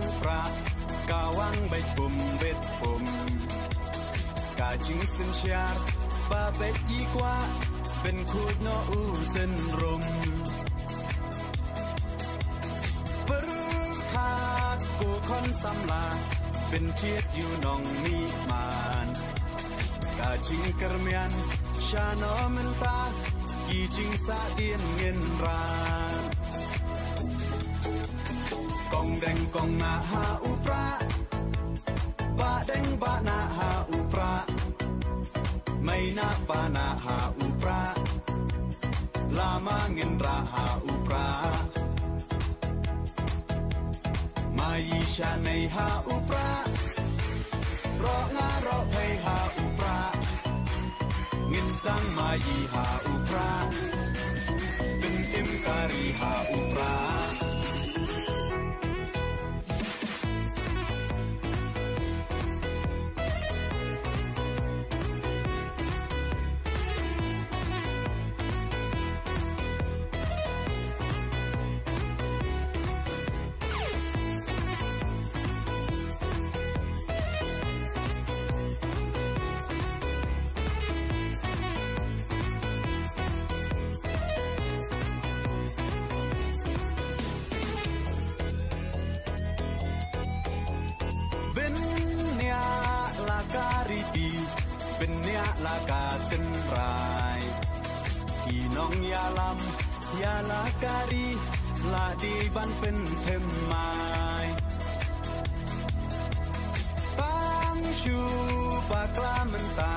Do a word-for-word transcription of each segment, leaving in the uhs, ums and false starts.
u prah, ka wang beit pum beit pum. Ka jingsynshar ba beit i kwah, pynkhuid noh u synrum. Pyrkhat ko khon samla, pynjied ïa u nongmihman. Ka jingkyrmen shano mynta, ki jingsahdien ngin ran. Kong deng kong nah ha u prah, bah deng bah nah ha u prah, mei nah pa nah ha u prah, lama ngin rah ha u prah. Maï shanei ha u prah, roh nga roh phei ha u prah. Ngin sdang maï ha u prah, pyntim kari ha u prah. Bniah la ka riti, bniah la ka tynrai. Ki nongïalam ïa la ka ri, la dei ban pynthymmai. Tang shu bakla mynta,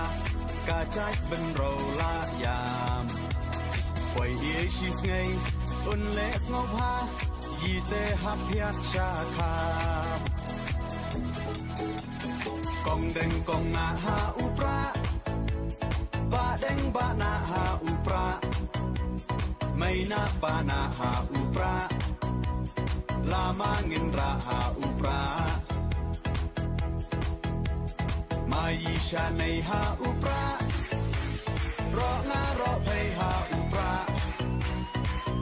ka jait bynriew la ïam. Poi ïa shi sngi un leh sngewbha, ïa te hap ïa sha kham. Kong deng kong nah ha u prah, bah deng bah nah ha u prah, mei nah pa nah ha u prah, lama ngin rah ha u prah. Maï shanei ha u prah, roh nga roh phei ha u prah.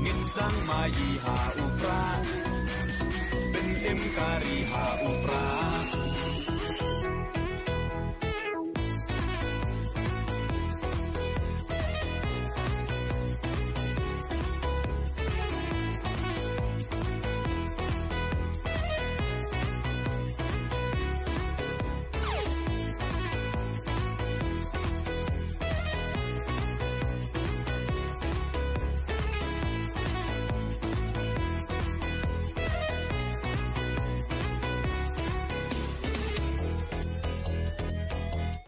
Ngin sdang maï ha u prah, pyntim kari ha u prah.